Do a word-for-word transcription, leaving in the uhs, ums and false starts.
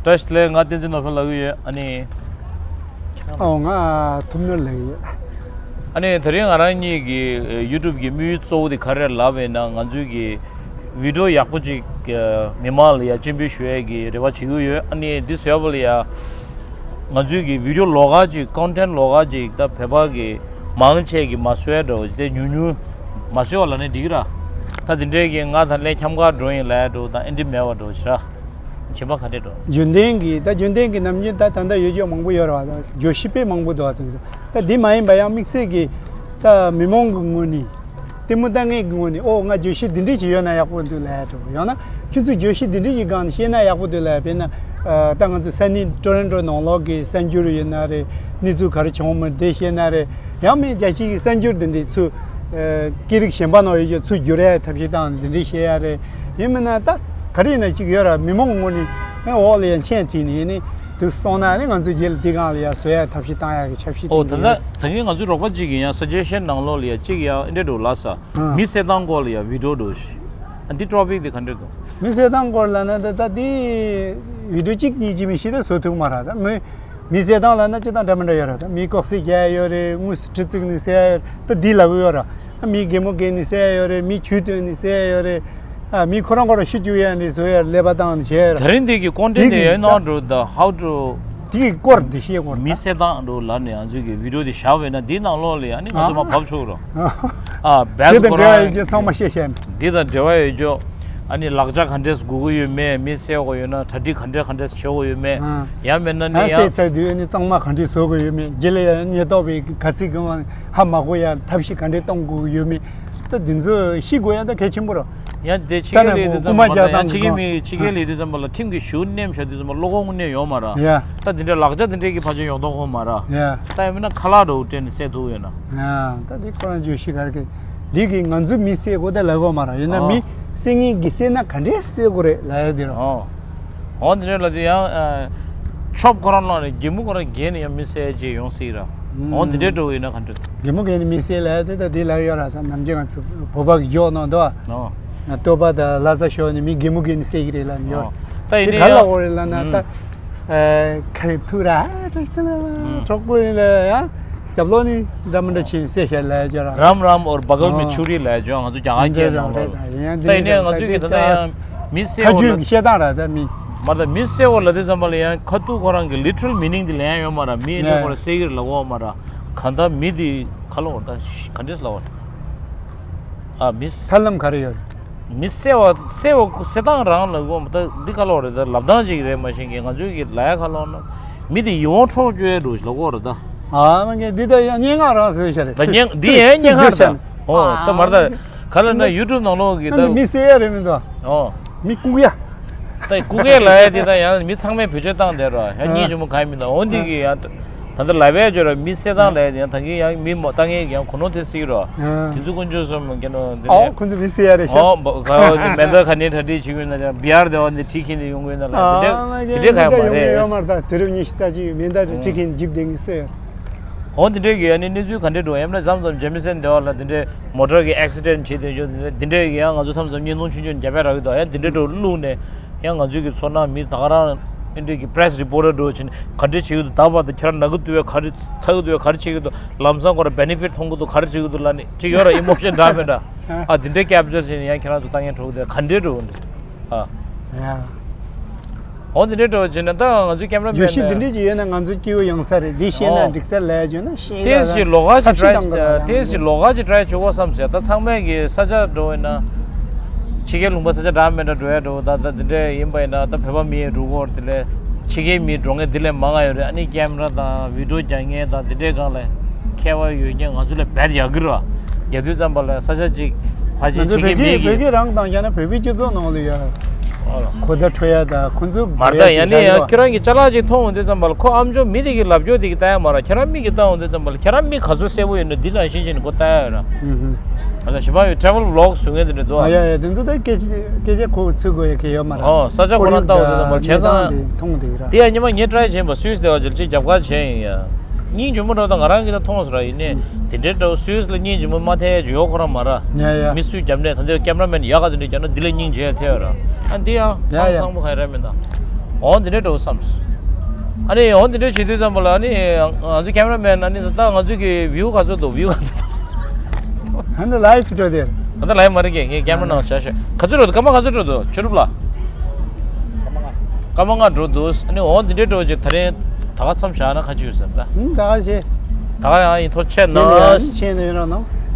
བཀྲ་ཤིས་བདེ་ལེགས། ང་བསྟན་འཛིན་ནོར་འཕེལ་ལབ་ཀྱི་ཡོད། ཨ་ནི། ཨོ་ང་ཐུབ་ནོར་ལབ་ཀྱི་ཡོད། ཨ་ནི་དེ་རིང་ང་རང་གཉིས་ཀྱི་ཡུ་ཊུབ་ཀྱི་དམིགས་ཡུལ་གཙོ་བོ་དེ་ག་རེ་ལབ་པས་ན། ང་ཚོའི་གི་བི་ཌིའོ་ཡག་པོ་ཅིག་མི་མང་ལ་ཡ་སྤྱན་འབུལ་ཞུ་ཡས་ཀྱི་རེ་བ་བྱེད་ཀྱི་ཡོད། ཨ་ནི་འདི་བཟོས་པ་ལ་ཡ་ང་ཚོའི་གི་བི་ཌིའོ་ལོགས་ཀ་ཅིག་ཀོན་ཊེན་ཊི་ལོགས་ཀ་ཅིག་ད་བོད་པ་གི་མང་ཆེ་གི་མ་བཟོས་འགྲོ་ཅིག་དེ་ཉུང་ཉུང་མ་བཟོས་པ་ལ་ནི་འགྲིག་ར། ད་དེ་འདྲས་ཀྱི་ང་དང་ལས་འཁྱམ་ག་འགྲོ་ཡིན་ལས་འགྲོ་དང་ཨེ་འདྲི་མེད་པ་འགྲོ་ཅིག་ར། བྱེད་པ་ག་འདྲས་འགྲོ། རྒྱུན་ལྡན་གྱི་ད་རྒྱུན་ལྡན་གྱི་ནམ་རྒྱུན་ད་ད་ལྟ་ཡོད་རྒྱུ་མང་པོ་ཡོད་ར་བ། ད་བརྗོད་གཞི་དཔེ་མང་པོ་འདུག་བ། དེ་ཚོ་ད་འདི་མ་ཡིན་པ་ཡང་དམིགས་བསལ་གྱི་ད་མི་མང་གི་ངོས་ནས་ལྟད་མོ་ལྟ་མཁན་གྱི་ངོས་ནས་ཨོ་ང་བརྗོད་གཞི་འདི་འདྲས་ཅིག་ཡོད་ན་ཡག་པོ་འདུག་ལབ་ཡ་འགྲོ། ཡང་ན་ཁྱོད་ཚོས་བརྗོད་གཞི་འདི་འདྲས་ཀྱི་སྒང་ནས་བཤད་ན་ཡག་པོ་འདུག་ལབ་ཡ། དཔེར་ན་ད་ང་ཚོ་ས་གནས་ཊོ་རོན་ཊོ་ནང་ལོགས་ཀྱི་གསར་འགྱུར་ཡིན་ན་རེད། གནས་ཚུལ་ག་རེ་བྱུང་མིན་དེ་བཤད་ན་རེད། ཡང་མིན་རྒྱལ་སྤྱིའི་གསར་འགྱུར་འདི་འདྲས་ཚུར་ཨ་སྐད་རིགས་གཞན་པ་ནང་ཡོད་རྒྱུ་ཚུར་བསྒྱུར་ཡ་ཐབས་ཤེས་བཏང་འདི་འདྲས་བཤད་ཡ་རེད། ཡིན་མིན་ན་ད་ག་རེ་ཡིན་ན་གཅིག་ཡོད་ར། མི་མང་ངོ་ནས་ཨེ་འོག་ལ་ཡ་མཆན་བྲིས་ནས་ནི་དུ་སོང་ན་ནི་ང་ཚོ་རྗེས་ལ་འདི་སྒང་ལ་ཡ་བཟོ་ཡ་ཐབས་ཤེས་བཏང་ཡ་གི་ཆབ་སྲིད་ཨོ་དེ་ད་འདྲས་ཡོད། ད་གིན་ང་ཚོའི་རོགས་པ་གཅིག་གིས་ཡང་སཱ་ཇེ་ཤན་ནང་ལོགས་ལ་ཡ་གཅིག་ཡང་ཨེ་འདྲས་འགྲོ་ལབ་ས། ཨ་མི་བསད་སྟངས་སྐོར་ལ་ཡ་བི་ཌིའོ་འགྲོ་ཞིག་ཨ་འདི་ཊོ་པིག་འདི་ག་འདྲས་འདུག་མི་བསད་སྟངས་སྐོར་ལ་ན་ད་ད་འདི་བི་ཌིའོ་གཅིག་གཉིས་ཅིག་མིན་ཤེས་ད་བཟོ་ཐུབ་མ་ར། ད་མི་མི་བསད་སྟངས་ལ་ན་སྤྱིར་བཏང་འདྲ་མི་འདྲ་ཡོད་ར། ད་མི་ལྐོག་གསོད་རྒྱག་ཡ་ཡོད་རེད། དངོས་སུ་གྲི་བཙུགས་ནས་བསད་ཡ་ཡོད་རེད། ད་འདི་ལབ་ཡོད་ར། ཨ་མི་གད་མོ་བགད་ནས་བསད་ཡ་ཡོད་རེད། མི་ཇུས་བཏོན་ནས་བསད་ཡ་ཡོད་རེད། ཨ་མི་ཁོ་རང་ཁོ་རང་ཤི་བཅུག་ཡ་ནས་བཟོ་ཡ་ཀླད་པ་བཏང་ནས་བྱས་ཡོད་ར། ད་རིང་འདི་གི་ཀོན་ཊེན་ཊི་དེ་ཡོད་ནོ་འགྲོ་ད་how to དེ་གི་སྐོར་འདི་ཤེས་སྐོར་མི་བསད་སྟངས་འགྲོ་ལབ་ནས་ང་ཚོའི་གི་བི་ཌིའོ་དེ་བཞག་པས་ན་འདིའི་ནང་ལོགས་ལ་ཡ་ནི་ང་ཚོ་མ་བབས་ཆོག་ར། ཨ་བེལ་དེ་དང་ཁོ་འབྲེལ་བ་ཡོད་རྒྱུ་ཚང་མ་བཤད་བཤད་མེད། འདི་དང་འབྲེལ་བ་ཡོད་རྒྱུ། ཨ་ནི་ལག་ཆ་ག་འདྲས་དགོས་ཀྱི་ཡོད་མེད། མི་བསད་དགོས་ཡོད་ན་གྲ་སྒྲིག་ག་འདྲས་ག་འདྲས་བྱེད་དགོས་ཡོད་མེད། ཨ་ཡང་མེད་ན་ཨ་ནི་བསད་ཡང་ཚར་དུས་ཨ་ནི་གཙང་མ་ག་འདྲས་བཟོ་དགོས་ཡོད་མེད། རྗེས་ལ་ཡང་ཉེན་རྟོག་པས་ག་ཚིག་གི་ཧ་མ་གོ་ཡ་ཐབས་ཤེས་ག་འདྲས་གཏོང་དགོས་ཀྱི་ཡོད་མེད། ད་འདི་ཚོ་ཤེས་དགོས་ཡ་ད་གལ་ཆེན་པོ་རེད། ཡང་དེ་ཕྱི་རྒྱལ་ལ་ཡོད་དུས་ཙམ་པ་ལ་ཡང་ཕྱི་རྒྱལ་མི་ཕྱི་རྒྱལ་ལ་ཡོད་དུས་ཙམ་པ་ལ་ཁྲིམས་ཀྱི་གཞུང་མནན་བཞག་དུས་ཙམ་པ་བློ་ཁོག་མནན་ཡོད་མ་རེད། ཡ། ད་དེ་འདྲའི་ལག་ཆ་དེ་འདྲའི་གི་ཕལ་ཆེར་ཡོང་མདོག་ཁོ་མ་རེད། ཡ། ད་ཡང་མིན་ན་ཁ་ལག་འདྲ་བོ་སྤྲད་ནས་བསད་ཐུབ་ཡོད་ན། ཡ། ད་དེ་ཁོ་རང་བརྗོད་གཞི་ག་རེ་གི་འདི་གི་ང་ཚོ་མི་བསད་དགོས་ད་ལབ་དགོས་མ་རེད། ཡིན་ན་ཨོ། མི་བསད་མཁན་གི་བསད་ན་ག་འདྲས་བསད་དགོས་རེད་ལབ་ཡ་དེ་རེད། ཨོ། འོ་དེ་འདྲས་ལབ་དུས་ཡང་ཨ་ཆོབ་ཁོ་རང་ལོག་ནས་གད་མོ་ཁོ་རང་བགད་ནས་ཡང་མི་བསད་ཅེས་ཡོང་སྲིད་ར། འོ་དེ་འདྲས་འགྲོ་ཡིན་ན་ག་འདྲས། གད་མོ་བགད་ནས་མི་བསད་ལབ་ཡ་དེ་ད་དེ་ལབ་ཡོད་ར། ད་ནམ་རྒྱུན་ང་ཚོ་བོད་པ་གི་ཇོག་ནང་འདུག་ཨ། ཨོ། སྟོད་པ་དང་ལྷ་ས་ཕྱོགས་ནས་མི་གད་མོ་བགད་ནས་བསད་ཀྱི་རེད་ལབ་ནས་ཡོད། ཨོ། ད་ཡིན་དེ་ན་ག་ཡང་ལབ་དགོས་རེད་ལབ་ན་ད། ཨུམ། ཨེ་ཁ་ཐུག་ར་ཨ་ཏྲ་ཏྲ་ལ་ཨུམ། གྲོགས་པོ་ཡིན་ལ་ཡ། རྒྱབ་ལོགས་ནི་འདྲ་མི་འདྲ་ཕྱིན་བསད་བཞག་ལ་ཡ་ཅོ་ར། རམ་རམ་ཨོར་བ་གལ་མི་ཨོ། ཆུ་རི་ལ་ཡ་ཅོ་ང་ཚོ་རྒྱ་གར་སྐད་ནང་ལོགས་ལ་ཡིན་ད་ཡིན་ནའི་ང་ཚོ་གི་ད་ལྟ་ཡང་མི་བསད་ཁ་འོ་ལ་རྒྱུད་ཀྱི་བཤད་སྟངས་ར་ད་མི། མ་ད་མི་བསད་འོ་ལ་དེ་ཙམ་པ་ལ་ཡང་ཁ་ཐུག་ཁོ་རང་གི་ལི་ཊ་རལ་མི་ནིང་དེ་ལ་ཡང་ཡོད་མ་ར། མི་ནི་ཁོ་ར་བསད་ཀྱི་རེད་ལ་འོ་མ་ར། གང་ལྟར་མི་དེ་ཁ་ལོ་ད་ག་འདྲས་ལ་འོ། ཨ་མི། ཐབས་ལམ་ག་རེ་ཡོད། མི་བསད་པ་བསད་པ་བསད་སྟངས་རང་ལ་དགོངས་པ་ད་འདི་ག་ལོག་རེད། ད་ལབ་སྟངས་ཅིག་རེད་མ་གཞི་གི་ང་ཚོའི་གི་ལ་ཡ་ག་ལོག་ན་མི་དེ་ཡིད་དབང་འཕྲོག་བཅུག་ཡ་འགྲོ་ཞིག་ལ་གོ་རེད་ད། ཨ་མ་གི་འདི་ད་ཡང་སྙན་ངག་རང་བཟོས་ཤ་རེད། ད་སྙན་འདི་ཡང་སྙན་ངག་རེད་ད། ཨོ་ད་མར་ད་ག་ལ་ན་ཡུ་ཊུབ་ནང་ལོག་གི་ད་མི་བསད་ཡ་རེད་མི་འདུག་ཨོ་མི་བཀུག་ཡ། ད་བཀུག་ཡ་ལ་ཡ་དེ་ད་ཡང་མི་ཚང་མས་བེད་སྤྱོད་བཏང་བསྡད་ར་ཡང་སྙིང་རྗེ་མོ་ག་ཡ་མི་འདུག་ཨོ་འདི་གི་ཡང་། ད་ལྟ་ལབ་པའི་ཅོ་ར་མི་བསད་སྟངས་ལ་ཡང་ད་གིན་ཡང་མི་མ་ལྟ་ངན་ཡང་གོ་ནོ་དེ་སྲིད་རོ། དེ་ཚོ་དཀོན་མཆོག་གསུམ་གྱི་ནོ་དེ་ཨོ་ནས་ཁོང་ཚོ་མི་བསད་ཡ་རེད་ཤག་ཨོ་ག་འོ་དེ་མེ་མདའ་ག་ནས་གྲ་སྒྲིག་བྱེད་དགོས་ན་ཡང་བི་ཨར་དེ་བ་འདི་ཁྲིད་ཁྱེར་ནས་ཡོང་དགོས་ན་ལ་དེ་འདྲས་ག་ཡང་མ་རེད། ཡོང་མ་རེད། ད་དུས་རབས་ཉི་ཤུ་རྩ་གཅིག་མེ་མདའ་དེ་ཁྲིད་ཁྱེར་ནས་འཇིབ་བསྡད་ངེས་སོ་ཡ། ཨོ་དེ་འདྲས་གི་ཡང་ནི་གནས་ཚུལ་ག་འདྲས་འགྲོ་ཡང་ན་མཚམས་མཚམས་ཇེ་མི་སན་དེ་བ་ལ་དེ་འདྲས་མོ་ཊར་གི་ཨེག་སི་ཌེན་བྱེད་དེ་ཡོད་དེ་འདྲས་གི་ཡང་ང་ཚོ་མཚམས་མཚམས་བརྙན་ཐུང་ཆུང་ཆུང་རྒྱབ་པའི་རག་གི་འདུག་ཡང་དེ་འདྲས་འགྲོ་བླུགས་ནས། ཡང་ང་ཚོའི་གི་ཚོར་སྣང་མི་ད་ག་རང་ཨེ་འདྲས་ཀྱི་པི་རེ་སི་རི་པོ་ཊར་འགྲོ་ཕྱིན་ག་འདྲས་བྱེད་ཀྱི་འདུག་ད་བར་དུ་ཁྱེད་རང་ནང་ཁུལ་དུ་བས་ག་རེ་ཚ་གི་འདུག་ག་རེ་བྱེད་ཀྱི་འདུག་ལམ་སང་ཁོ་ར་བེ་ནི་ཕིཊ་མཐོང་གི་འདུག་ག་རེ་བྱེད་ཀྱི་འདུག་ལབ་ནས་ཅིག་ཡོད་ར་ཨི་མོ་ཤན་འདྲ་མེད་འདྲ་ཨ་དེ་འདྲས་ཀེབ་ཅར་བྱས་ནས་ཡང་ཁྱེད་རང་ཚོ་ལྟ་ངན་འཕྲོག་གི་འདུག་ག་འདྲས་འགྲོ་འདུག་ཨ་ཡ་འོ་དེ་འདྲས་འགྲོ་བྱས་ན་ད་ང་ཚོའི་ཀེམ་ར་མེན་བརྗོད་གཞི་འདི་འདྲས་ཅིག་ཡོད་ན་ང་ཚོའི་སྐྱིད་པོ་ཡོང་ས་རེད། འདི་ཤེས་ན་འགྲིག་ས་ལས་བརྗོད་ན་ཤེས་ཡ་ལ་ཏེས་ཅིག་ལོག་ག་ཅིག་ཐབས་ཤེས་བཏང་དགོས་ར་ཡང་ཏེས་ཅིག་ལོག་ག་ཅིག་ཊ་རའི་བྱེད་དགོས་བསམ་ཟེར། ད་ཚང་མས་གི་ས་ཆ་འགྲོ་ཡིན་ན། ཕྱི་རྒྱལ་ལུང་པ་ས་ཆ་འདྲ་མི་འདྲ་འགྲོ་ཡ་འགྲོ་ད་ད་འདི་འདྲ་ཡིན་པ་ཡིན་ན་ད་བོད་པ་མི་ཡི་འགྲོ་གོ་དེ་ལས་ཕྱི་རྒྱལ་མི་འགྲོ་མཁན་འདི་ལས་མང་ང་ཡོད་རེད། ཨ་ནི་ཀེམ་ར་དང་བི་ཌིའོ་རྒྱག་མཁན་དང་འདི་འདྲའི་སྒང་ལ་མཁས་པ་ཡོད་མཁན་ང་ཚོ་ལས་བེད་ཡག་གི་ར་ཡག་དུས་ཙམ་པ་ལ་ས་ཆ་གཅིག་ཕ་ཆེ་ང་ཚོ་ཕྱི་རྒྱལ་བོད་མི་སྐད་གི་བོད་སྐད་རང་དང་ཡང་ན་བོད་པའི་སྤྱི་ཚོགས་ནང་ལ་ཡ་ཨོ་ལ་གོ་བརྡ་འཕྲོད་ཡ་དང་ཁོ་ཚོ་མར་ད་ཡ་ནི་ཡ་ཁྱོད་རང་གི་ཅ་ལག་ཅིག་མཐོང་འོང་དུས་ཙམ་པ་ལ་ཁོ་ཨམ་ཅོག་མི་དེ་གི་ལབ་ཅོག་དེ་གི་ལྟ་ཡ་མ་ར་ཁྱེད་རང་མིག་གི་ལྟ་འོང་དུས་ཙམ་པ་ལ་ཁྱེད་རང་མིག་ག་ཚོད་གསལ་པོ་ཡོད་ན་འདི་ནང་བཞིན་བྱས་ནས་ཁོ་ལྟ་ཡ་ཡོད་ར། ཨ་ད་ཞི་བ་ཡོད་ཊ་རེ་ཝལ་བི་ལོག་བཟོ་མཁན་དེ་འདྲ་འདུག་ཨ། ཡ་ཡ་དེ་ཚོ་ད་སྐད་ཆ་སྐད་ཆ་ཁོ་ཚོས་དགོས་ཡ་གི་ཡོད་མ་ར། ཨོ་ས་ཆ་ཁོ་རང་ལྟ་འོང་དུས་ཙམ་པ་ལ་བྱས་ཙང་དེ་མཐོང་དེ་ར། དེ་ཡ་ཉི་མ་ངས་ཊ་རའི་བྱས་པ་སུད་སི་དེ་བ་ཅིག་ཅིག་རྒྱབ་ཁ་བྱས་ཡིན་ཡ། སྙིང་རྗེ་མོ་འགྲོ་དང་ང་རང་གིས་ད་མཐོང་སོང་ར། ཡིན་ནའི་དེ་འདྲའི་འདྲ་བོ་སུད་སི་ལ་སྙིང་རྗེ་མོ་མ་ཐེབས་ཡ་ཅིག་ཡོད་ཁོ་རང་མ་ར། ཡ་ཡ། མི་སུས་རྒྱབ་ནས་ད་འདི་ཀེམ་ར་མེན་ཡག་ག་དེ་འདྲས་རྒྱབ་ན་འདི་ལས་སྙིང་རྗེ་ཡ་ཐེབས་ཡ་ར། ཨ་འདི་ཡང་ཡ་ཡ། ཧང་སང་པོ་ག་ཡ་ར་མེད་ད། འོ་འདི་འདྲས་འགྲོ་བསམས། ཨ་ནི་འོ་འདི་འདྲས་བྱེད་དུས་ཙམ་པ་ལ་ཨ་ནི་ང་ཚོའི་ཀེམ་ར་མེན་ཨ་ནི་ད་ལྟ་ང་ཚོའི་གི་བིའུ་ག་ཚོད་འདུག་བིའུ་ག་ཚོད་འདུག་ཧན་ལ་ལའིབ་འགྲོ་དེར། ད་ལྟ་ལའིབ་མ་རེད་གི། ངས་ཀེམ་ར་ནང་བཞག་ཤག་ག་ཚོད་འགྲོ་འདུག་སྐར་མ་ག་ཚོད་འགྲོ་འདུག་ཆུ་རུབ་ལ། སྐར་མ་ལྔ་འགྲོ་འདུག་ཨ་ནི་འོ་འདི་འདྲས་འགྲོ་ཅིག་ད་རེས་ད་ག་མཚམས་བཞག་ན་ག་ཅི་ཡོད་ཟེར་ད། ད་ག་བྱེད། ད་ག་ཡང་ཡིན་ཐོ་ཆད་ན། ཆད་ན་ཡོད་ར་ནང་།